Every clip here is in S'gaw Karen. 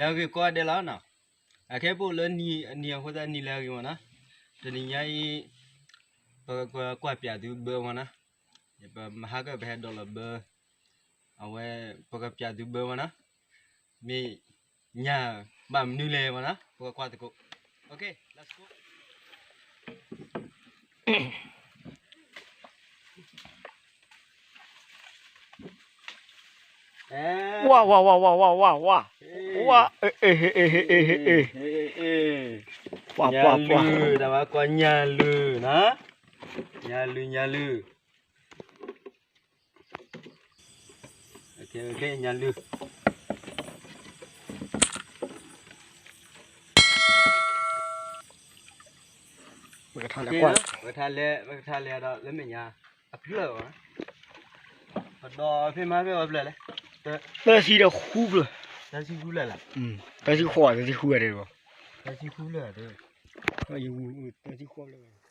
အဂ့ၤကိးဂၤဒဲးလီၤနီၤ, အခဲပအိၣ်လၢနံၤအဃိသတးနံၤလၢအဂ့ၤမးနီၤ, တနံၤညါအံၤ ပကကွၢ်ပၠးသုဘၢမးနီၤ, ပမဟါကပဟဲဒိးလီၤဘၢ, အဝဲ ပကပၠးသုဘၢမးနီၤ, မ့ၢ်ညၣ်ဘၣ်မနုၤလဲၣ်မးနီၤ ပကကွၢ်သကိး, OK, let's go. ဝါ ဝါ ဝါ ဝါ ဝါ ဝါ ဝါ ဝါ အ့ အ့ အ့ အ့ အ့ အ့ ပှၤ ပှၤ ပှၤ တၢ်ဘၣ်ကိးညၣ်လုၢ်နီၤ, ညၣ်လုၢ် ညၣ်လုၢ်, ညၣ်လုၢ်, ပကထါလဲၤကွၢ်, ပကထါလဲၤ, ပကထါလဲၤဒီးလၢမဲာ်ညါ အဖျၢၣ်အီၤ, ပဒီးဖဲမၤဖဲအီၤဖျၢၣ်လဲၣ်, သၢဆံဒီးဃုဖျၢၣ်, သၢဆံဃုဖျၢၣ်လၢ, သၢဆံဃိး, သၢဆံဃုဖျၢၣ်, သၢဆံဃိးဖျၢၣ်.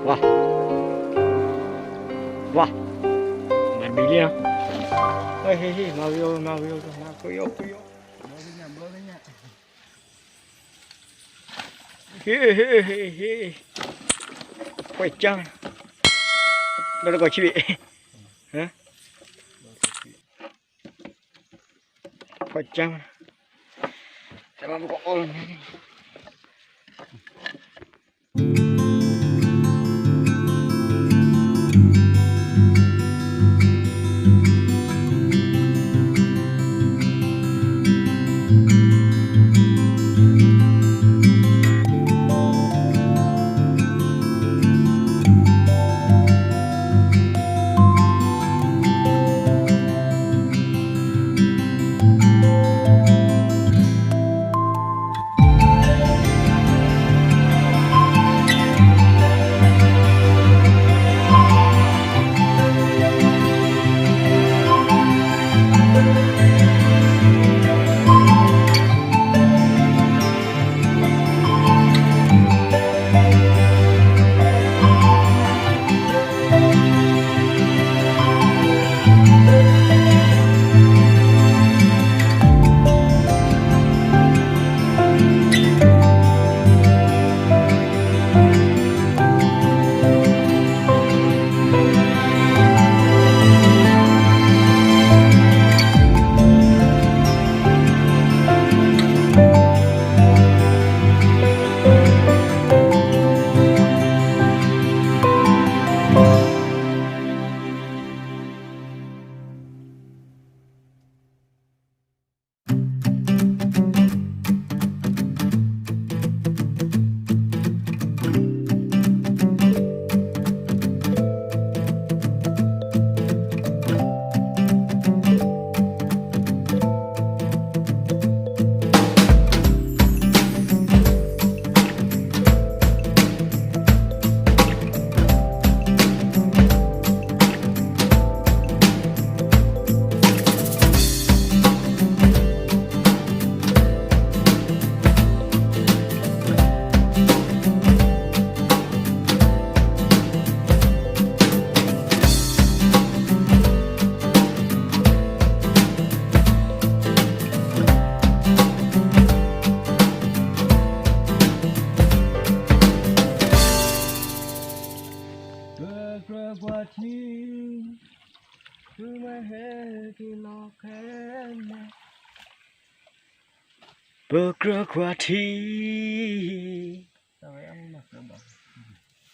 ဝါ, ဝါ, မၤဘံလံ, ဟ့ၣ် ဟ့ၣ် မၤဝံၤအီၤ မၤဝံၤအီၤ မၤကွံာ်အီၤ ကွံာ်အီၤ, ဟ့ၣ် ဟ့ၣ် ဟ့ၣ် ဟ့ၣ်, ခွဲးကၢ်, ဒီးတကီၢ်ဆံးဘ့ၣ်, ခွဲးကၢ်, တမၤပကအီၣ်လီၤန့ၣ်.ပကြၢးကွၢ်ထံ, သုမ့ၢ်ဟဲက့ၤလီၤခဲလၢာ်, ပကြၢးကွၢ်ထံ,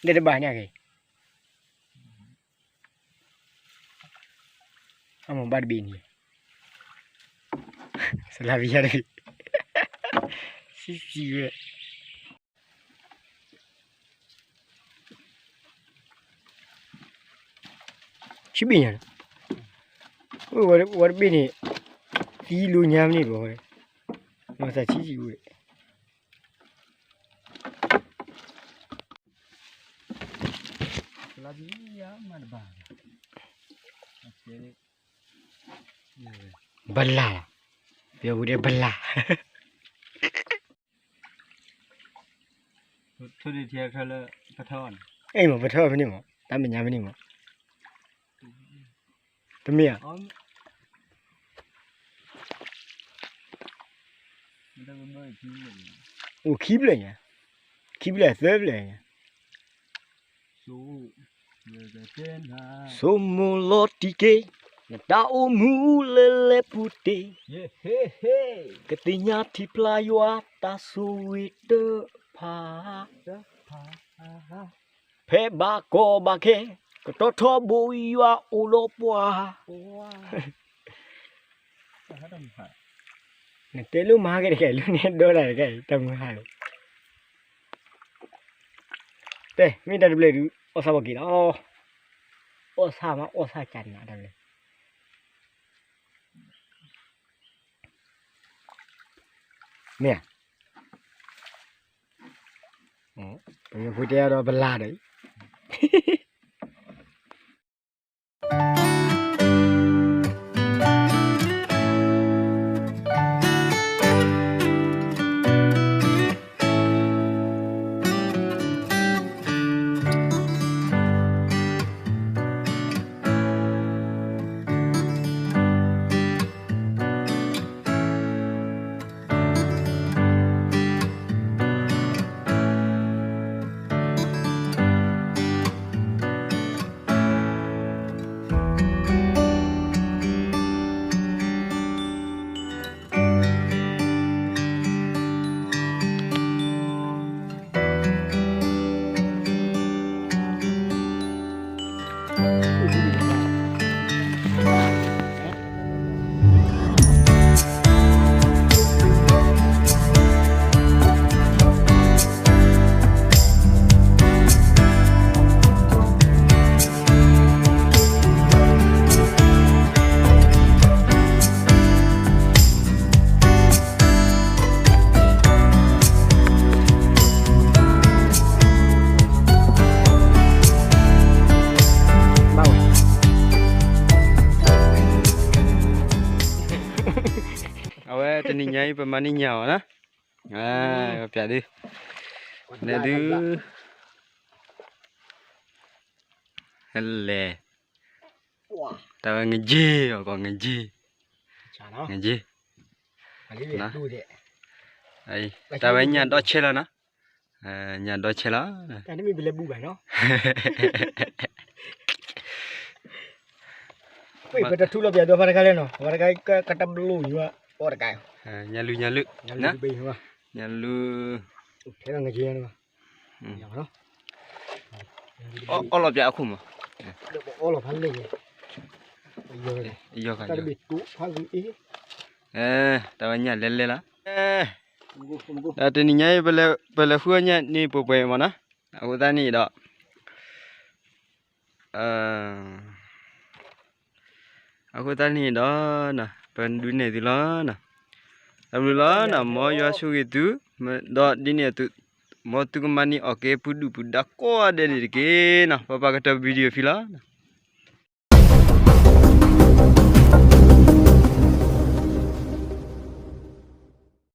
တဲတဘၣ်န့ၣ်က့ၤ, အမ့ၢ်ဘၣ်တဘ့ၣ်န့ၣ်, စလၢ်ပယါတဘ့ၣ်, ဆံးဆံးဝဲ ဆံးဘ့ၣ်ညါ, ဝဲတဘ့ၣ်န့ၣ်, သံလိညါမ့ၢ်န့ၣ်ဘၣ်, မၤသးဆံးဆံးဝဲ, ဘလါ, ပယီၤပူၤတဲဘလါ. အဲၣ်မး ပထၢဖဲန့ၣ်မး တၢ်မဲာ်ညါဖဲန့ၣ်မး, တမ့ၢ်ဧါ, အိၣ်ခံဖျၢၣ်ညါ, ခံဖျၢၣ်သၢဖျၢၣ်ညါ, ဆိမိၣ်လီၤတံၢ်က့ၤ, နတၢ်အိၣ်မူလၢလဲၤပူၤတ့ၢ်, ကသ့ၣ်ညါထံဖျါယွၤတၢ်ဆိၣ်ဂ့ၤတဖၣ်, ဖဲဘၣ်ကီဘၣ်ခဲ, ကတီၤထီဘိယွၤအိၣ်ဒီးပှၤ, နတဲလိာ်မၤက့ၤတကဲ လၢန့ၣ်ဒီဒၣ်တကဲ တၢ်မုၢ်ဟါလီၤ, တဲ မ့ၢ်တၢ်တဘျဲၣ်ဒုး အီၣ်ဆၣ်ဘၣ်က့ၤလီၤ, အီၣ်ဆၣ်မး အီၣ်ဆၣ်ကၢ်န့ၣ် တၢ်ဘျဲၣ် မ့ၢ်ဧါ, ပမ့ၢ်ဖိတဲအါဒီးပလါဒီး အဝဲတနံၤညါအံၤ ပမၤန့ၢ်ညၣ်အီၤနီၤ, ပျးဒု, နဲဒု, ဟဲလဲၤ, တၢ်ဝဲငက့ၢ်အီၤကီး ငက့ၢ်, ငက့ၢ်, တၢ်ဝဲညၣ်ဒီဆဲးလီၤနီၤ, ညၣ်ဒီဆဲးလီၤ, တၢ်တမ့ၢ်ပလဲၤဘူၣ်ဘၣ်နီၤ, ပတထူလီၤပျးဒီးဖါတခါလဲၣ်နီၤ, ဖါတခါကတဘျိညါ, အီၣ်တကါ, ညၣ်လုၢ် ညၣ်လုၢ်, ညၣ်လုၢ်, ထဲလီၤငက့ၢ်နီၤ, အီၣ်လီၤပျးအခိၣ်မး, အီၣ်လီၤဖးလဲၣ်, ယီၤ, တၢ်တဘ့ၣ်တိဖးဂ့ၤအ့, တၢ်ဝဲညၣ်လဲၤလဲၤလီၤ, တနံၤညါအံၤ ပလဲၤဃုအီၣ်ညၣ်န့ၣ်ပှဲၤပှဲၤမးနီၤ, အဃိသတးန့ၣ်ဒီး အဃိသတးန့ၣ်ဒီး ပဒုးနဲၣ်သုလီၤနီၤ, တၢ်ဘျုးလီၤနီၤ, မ်ယွၤဆိၣ်ဂ့ၤသု, ဒီးဒ်န့ၣ်အသိး မ်သုကမၤန့ၢ်အီၣ်က့ၤပှၤဒုၣ်ပှၤဒါကိးဂၤဒဲးန့ၣ်တက့ၢ်နီၤ, ပပာ်ကတၢၢ် video ဖဲလီၤ.